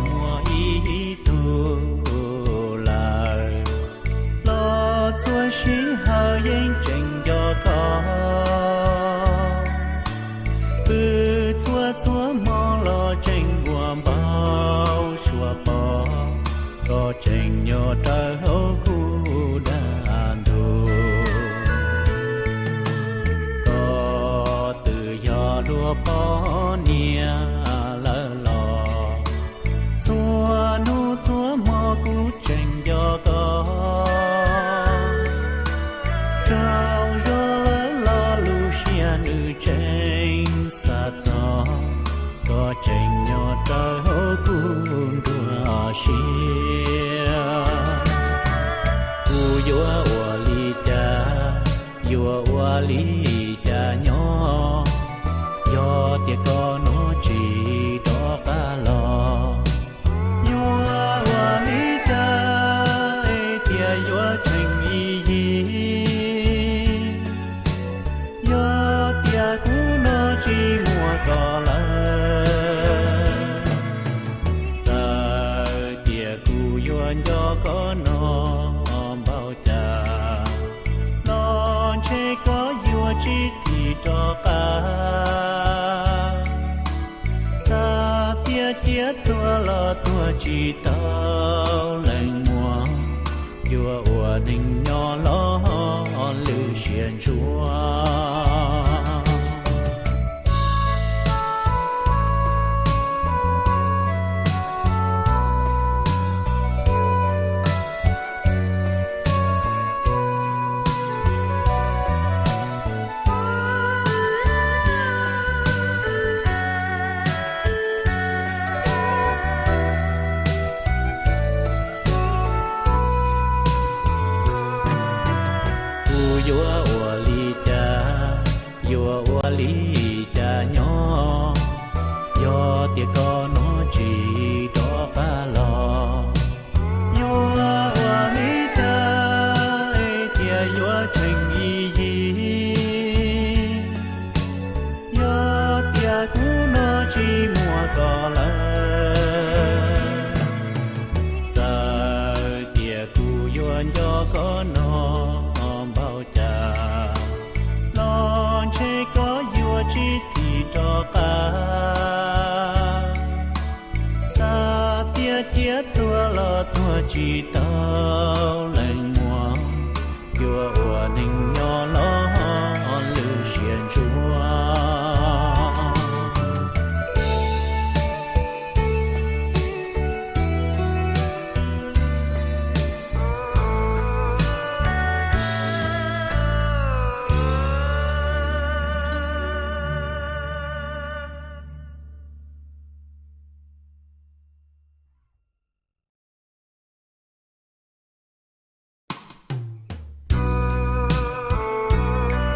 muaj ib tug lawm, los txhua sij hawm yeej tseem nco koj. Pw txhua txhua hmo los tseem ua npau suav pom, koj tseem nyob rawv hauv kuv dag ntug. Koj twb yog luag poj niam lawm los, txhua hnub txhua hmo kuv tseem nco koj. Rau zog lawm los lub siab nws tseem xav txog, koj tseem nyob rawv hauv kuv nruab siab. Kuv yuav ua li cas, yuav ua li cas nyob, yog tias koj no tsis rov qab los? Yuav ua li cas es tias yuav tseem ib yig, yog tias kuv no tsis muaj koj lawm? Txawm tias kuv yuav nco koj no npaum cas, los ntshe koj yuav tsis thim rov qab. Xav tias cia tuag los tuag tsis tau leej muam, yuav ua neeg nyob los lwm siab ntsuav. Kuv yuav ua li cas, yuav ua li cas nyob, yog tias koj no tsis rov qab los? Yuav ua li cas es tias yuav tseem ib yig, yog tias kuv no tsis muaj koj lawm? Txawm tias kuv yuav nco koj no npaum cas, los ntshe koj yuav tsis thim rov qab. Xav tias cia tuag los tuag tsis tau leej